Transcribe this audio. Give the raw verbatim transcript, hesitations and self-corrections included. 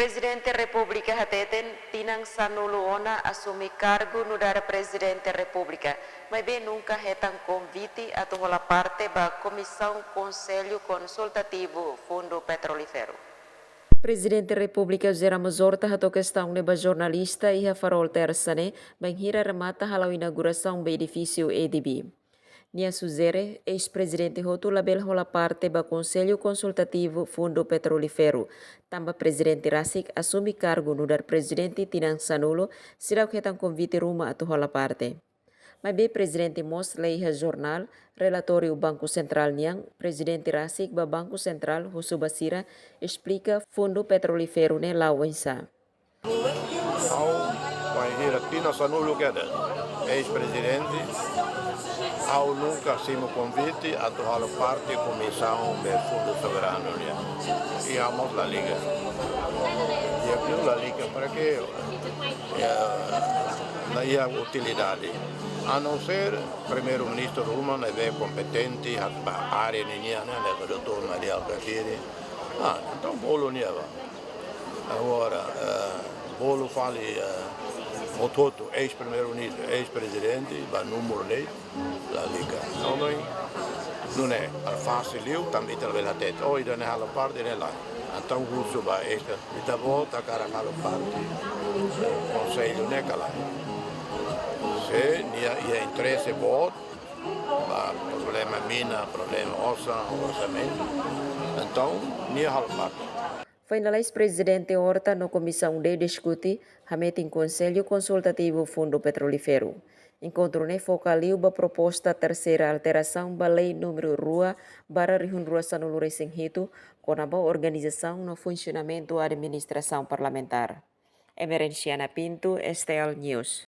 Prezidente Repúblika hateten tinan sanulu ona asume kargu nu'udar Prezidente Repúblika, maibé nunka hetan konvite atu hola parte ba Komisaun Konsellu Konsultativu Fundu Petrolíferu. Prezidente Repúblika José Ramos Horta hato'o kestaun ne'e ba jornalista iha Farol Tersa ne'e, bainhira remata hala'o inaugurasaun ba edifísiu ADB. Nia sujere, eis-prezidente hotu labele hola parte ba Konsellu Konsultativu Fundu Petrolíferu, tanba prezidente rasik asume kargu nu'udar prezidente tinan sanulu, seidauk hetan konvite ruma atu hola parte. Maibé prezidente mós lee iha jornál relatóriu Banku Sentrál nian, prezidente rasik ba Banku Sentrál husu ba sira esplika Fundu Petrolíferu ne'e la'o oinsá. Ha'u, bainhira tinan sanulu kedas, eis-prezidente, ha'u nunka simu konvite atu halo parte komisaun be Fundu Soberanu nian. I ha'u mós lalika. I ha'u lalika para quê? Ya, la iha utilidade. A não ser Primeiru-Ministru ruma ne'ebé kompetente, iha ba área ninian, ne'e, ne'e, doutór Mari Alkatiri. Ah, entaun bolu nia bá. Agora, eh, bolu fali, eh, hotu-hotu, eis-Primeiru-Ministru, eis-prezidente, ba númeru ne'e, lalika. Entaun, nune'e, para fásil liu, tanba ita labele hatete, oh, ida-ne'e halo parte, ida-ne'e lae. Entaun, husu ba esta, ita-boot hakarak halo parte, eh, konsellu ne'e ka lae. Se nia iha interese boot, ba problema mina, problema osan, orsamentu, entaun, nia halo parte. Finaliza, Prezidente Horta no Komisaun D diskute hametin Konsellu Konsultativu Fundu Petrolíferu. Enkontru ne'e foka liu ba proposta terseira alterasaun ba lei númeru rua barra rihun rua sanulu resin hitu, kona-ba organizasaun no funsionamentu administrasaun parlamentár. Emerenciana Pinto, S T L News.